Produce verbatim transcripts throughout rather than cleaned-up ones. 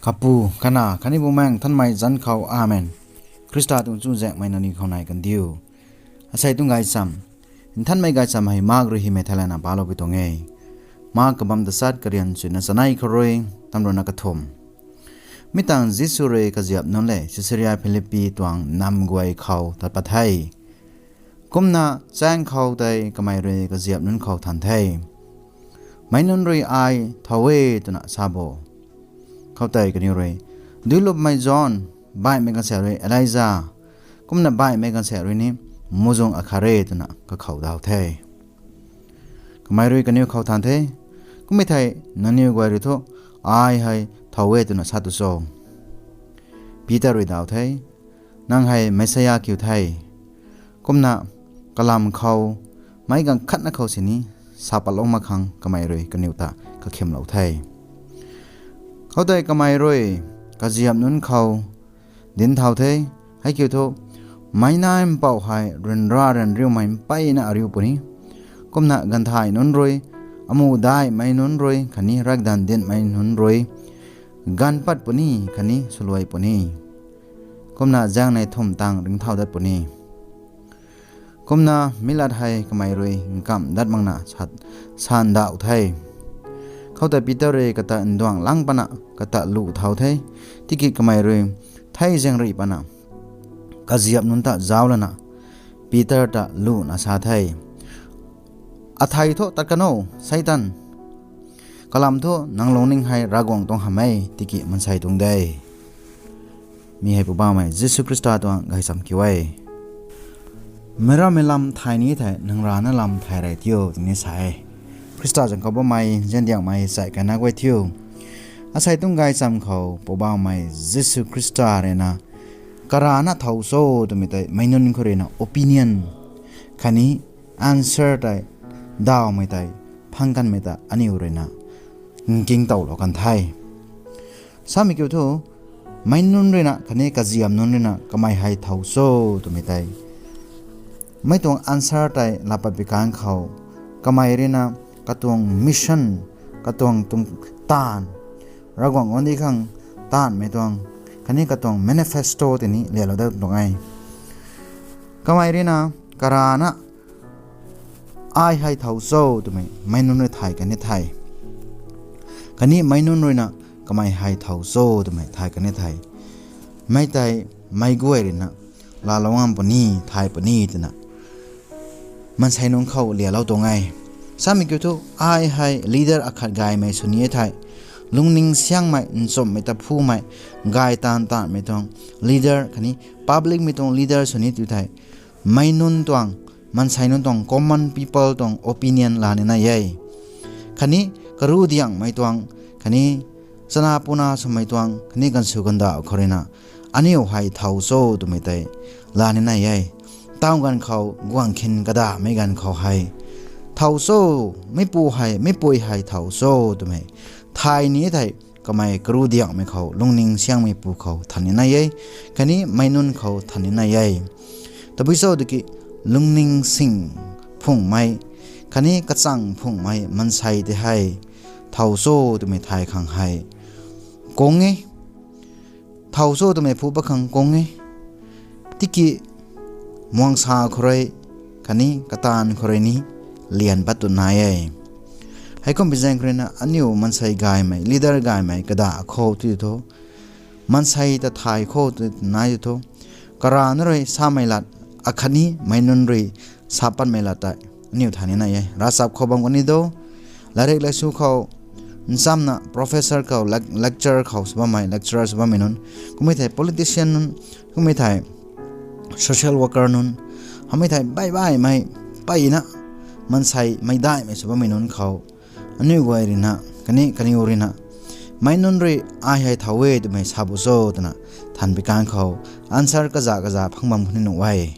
Kapu, Kanac khatni Bumaengh Nthanmei zanc khou, Amen. Khrista tuang chuzaenghmei nangniw khou nai kandiu. Asei tuang gaychamv, Nthanmei Gaychamv hei Mark rui hymei thei lana paloupui tuang e. Mark kabamv tachat, karian suina chanei khou rui tamruina kathumh. Mi tangv Jisu rui kaziap nunc lev Caesarea Philippi tuang nam guay khou tat pat the. Kumna chaeng khou tei kamei rui kaziap nunc khou than the, Meic nunc rui ai thow e twna sa bo? Khoutei kaniw rui, Duilupmei John, baihmei gaanvsaekc rui Elija, kumna baihmei gaanvsaekc rui ni muhzwng akhat re, twna kakhou daw the. Kamei rui kaniw khou than the, Kummei thei nangniw guay rui thu ai hei thow e twna sa tu cho? Peter rui daw the, Nang hei Messiah kiu the. Kumna kalam khou meic gaanv khatna khou sini sa patlou mak khang kamei rui kaniw ta kakhymlou the. Khoutei kamei rui kaziap nunc khou dinc thau the, Hei kiu thu, meic nai mpouh hei ryanra ryanriumei mpeyna ariu puni. Kumna gaanvthai nunc rui, amuh daihmei nunc rui khatni rakdanv dinhmei nunc rui ganv pat puni khatni swluai puni. Kumna zaengnei thumh tang ringcthau dat puni. Kumna mi lat hei kamei rui nkamh dat makna sat, sandauh the. Khoutei Peter rui kata nduangh lang patna kata luh thau the. Tiki kamei rui thei zaeng rih patna kaziap nunc ta zauc lana Peter ta luna sa the, Athei thu tat kan o, Seitaan! Kalam thu nang lungning hei Ravguangc tuang hamh e, tiki maansei tuang de. Mi hei Poubauhmei Jisu Khrista tuang gaychamv kiu e. Meic rammei lam thay ni thei nang rana lam thay rey thiu, twni sa e. Khrista zanc khou bammei ziandiangmei chai kaina guay thiu, asei tuang gaychamv khou Poubauhmei Jisu Khrista rui na karana thow cho twmei tei meic nunc khou rui na opinion khatni answer tei dawmei tei phang kanmei ta aniw rui na nking towlou kan the. Samei kiu thu, meic nunc rui na khatni kaziap nunc rui na kamei hei thow cho twmei tei meic tuang answer tei laa pat pi kan khou, kamei rui na katuang mission, katuang tuang taanv, Ravguangc guangcdic khang taanvmei tuang khatni katuang manifesto tei ni lialou dat tuang e. Kamei rui na karana ai hei thow cho twmei meic nunc rui thay kan ni the. Khatni meic nunc rui na kamei hei thow cho twmei thay kan ni the. Mi tei meic guay rui na laalou ngam puni, thay puni twna maansei nunc khou lialou tuang e. Samei kiu thu, ai hei leader akhat gaymei sw ni e thei, lungning siangmei, nchumhmei ta phumei, gay taanv taanvmei tuang leader khatni public mei tuang leader sw ni tu thei, meic nunc tuang, maansei nunc tuang, common people tuang opinion laa ni nai e. Khatni karu diangmei tuang, khatni chana puna swmei tuang khatni gaanvsw gaandauh khou rui na aniu hei thow cho twmei tei laa ni nai e. Taw ganv khou guang khin kadamei ganv khou hei thow cho, mipu hei, mipui hei thow cho twmei thay ni thei, kamei karu diangmei khou lungning siangmei pu khou than ni nai e, khatni meic nunc khou than ni nai e. Tabui cho tiki lungning sing phungmei khatni kachang phungmei maansei tei hei thow cho twmei thay khang hei kung e. Thow cho twmei phu pat khang kung e. Tiki muangsa khou rui khatni kataanv khou rui ni lian pat tu nai e. Heikum pi zaeng khou rui na aniu maansei gaymei, leader gaymei kada khou tu thu, maansei ta thay khou tu nai tu thu, karana rui samei lat akhatni meic nunc rui sa patmei lat tei aniu thay ni nai e. Ravchap khou bam kani do, latrik laisu khou nchamna professor khou, lec-, lecturer khou sw bammei, lecturer sw bammei nunc, kummei thei politician nunc, kummei thei social worker nunc, hamei thei baih baihmei, peyna maansei meicdaihmei sw bammei nunc khou aniu guay rui na khatni kaniw rui na meic nunc rui ai hei thow e twmei sa bu cho twna than pi kan khou answer kaza kaza phang bam khou ni nuh e.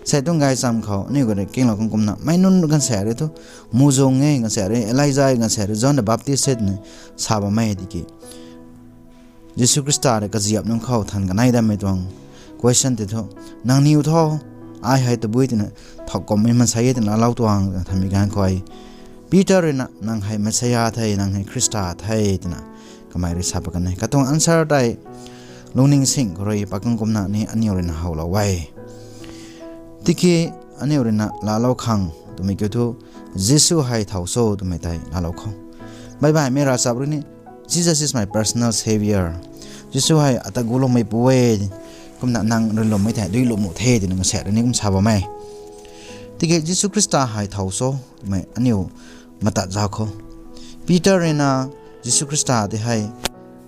Sei tuang gaychamv khou aniu guay rui kinglou khang kumna meic nunc gaanvsaekc rui thu muhzwng e, gaanvsaekc rui Elija, gaanvsaekc rui John the Baptist e twna sa bammei tiki Jisu Khrista rui kaziap nunc khou than kanei dammei tuang question tei thu, nangniw thu ai hei tabui twna thowkumhmei maansei e twna laalou tuang twna thanmei ganv khou, Peter rui na nang hei Messiah the, nang hei Khrista the twna kamei rui sa pat kan e. Katuang answer tei lungning sing khou rui pakan kumna ni aniu ruina howlou e. Tiki aniu ruina laalou khang twmei kiu thu, Jisu hei thow cho twmei tei laalou khou. Baih baihmei ravchap rui ni, Jesus is my personal saviour. Jisu hei ata guloumeipu e, kumna nang rui lwmmei thei dui lwm nuh the twna ngasek rui ni kum sa bam e. Tiki Jisu Khrista hei thow cho twmei aniu matat zauc khou. Peter ruina Jisu Khrista tei hei,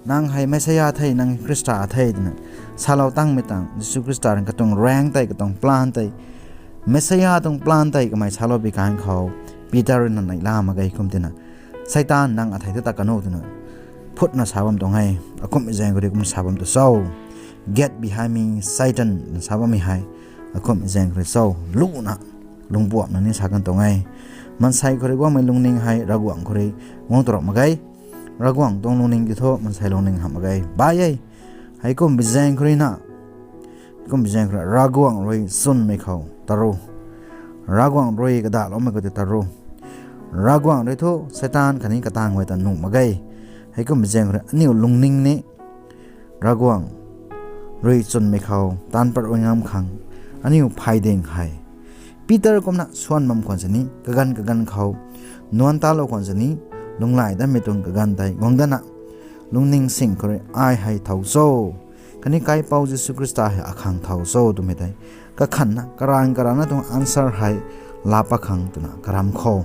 nang hei Messiah the, nang Khrista the twna salou tangmei tang, Jisu Khrista rui katuang rank tei, katuang plan tei, Messiah tuang plan tei kamei salou pi kan khou, Peter ruina neihla mak ge kum twna, Satan, nang athei ta ta kanu twna phutna sa bam tuang e. Akumhmei zaeng khou rui kum sa bam tu cho, Get behind me, Satan, na sa bammei hei akumhmei zaeng khou rui cho, luna lungpuamna ni sa kan tuang e. Maansei khou rui guangmei lungning hei Ravguangc khou rui guang tu rap mak ge. Ravguangc tuang lungning ti thu maansei lungning hamh mak ge. Bai e, heikumbi zaeng khou rui na, heikumbi zaeng khou rui Ravguangc rui chwnmei khou taru, Ravguangc rui kadaloumei khou tei taru. Ravguangc rui thu Satan khatni katang guay ta nuh mak ge. Heikumbi zaeng khou rui aniu lungning ni Ravguangc rui chwnmei khou taanc pat rui ngam khang, aniu phay ding hei Peter kumna swan bam khwan sini, kaganv kaganv khou nuan talou khwan sini, lunglai danmei tuang kaganv tei guang dana, lungning sing khou rui ai hei thow cho, khatni Kaipouc Jisu Khrista hei akhang thow cho twmei tei kakhanna, karanv karana tuang answer hei laa pat khang twna karam khou,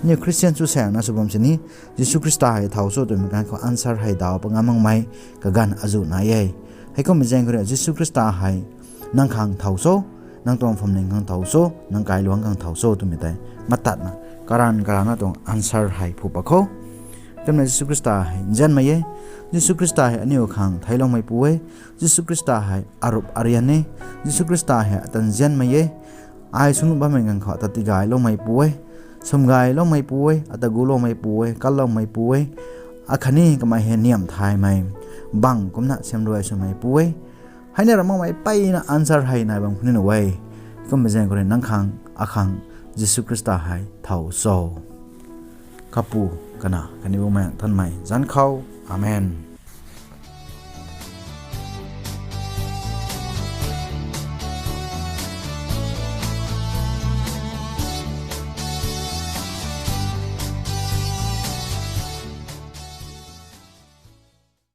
aniu Christian chu saengna sw bam sini, Jisu Khrista hei thow cho twmei kan khou answer hei daw pat ngam makmei kaganv azuh nai e. Heikumbi zaeng khou rui Jisu Khrista hei nang khang thow cho, nang tuang phuamling khang thow cho, nang kailuangc khang thow cho twmei tei matatna, karanv karana tuang answer hei phu pat khou. Kumna Jisu Khrista hei nzianmei e. Jisu Khrista hei aniu khang theicloumeipu e. Jisu Khrista hei arup arian e. Jisu Khrista hei ata nzianmei e. Ai sw nuh bammei ganv khou ata tigayloumeipu e, swmgayloumeipu e, ata guloumeipu e, kalloumeipu e, akhatni kamei hei niamh thaymei bang kumna siamruai swmeipu e. Heina ra makmei mpeyna answer hei nai bam khou ni nuh e. Kumbi zaeng khou rui nang khang, akhang, Jisu Khrista hei thow cho. Kapu, Kanac khatni Bumaengh Nthanmei zanc khou. Amen.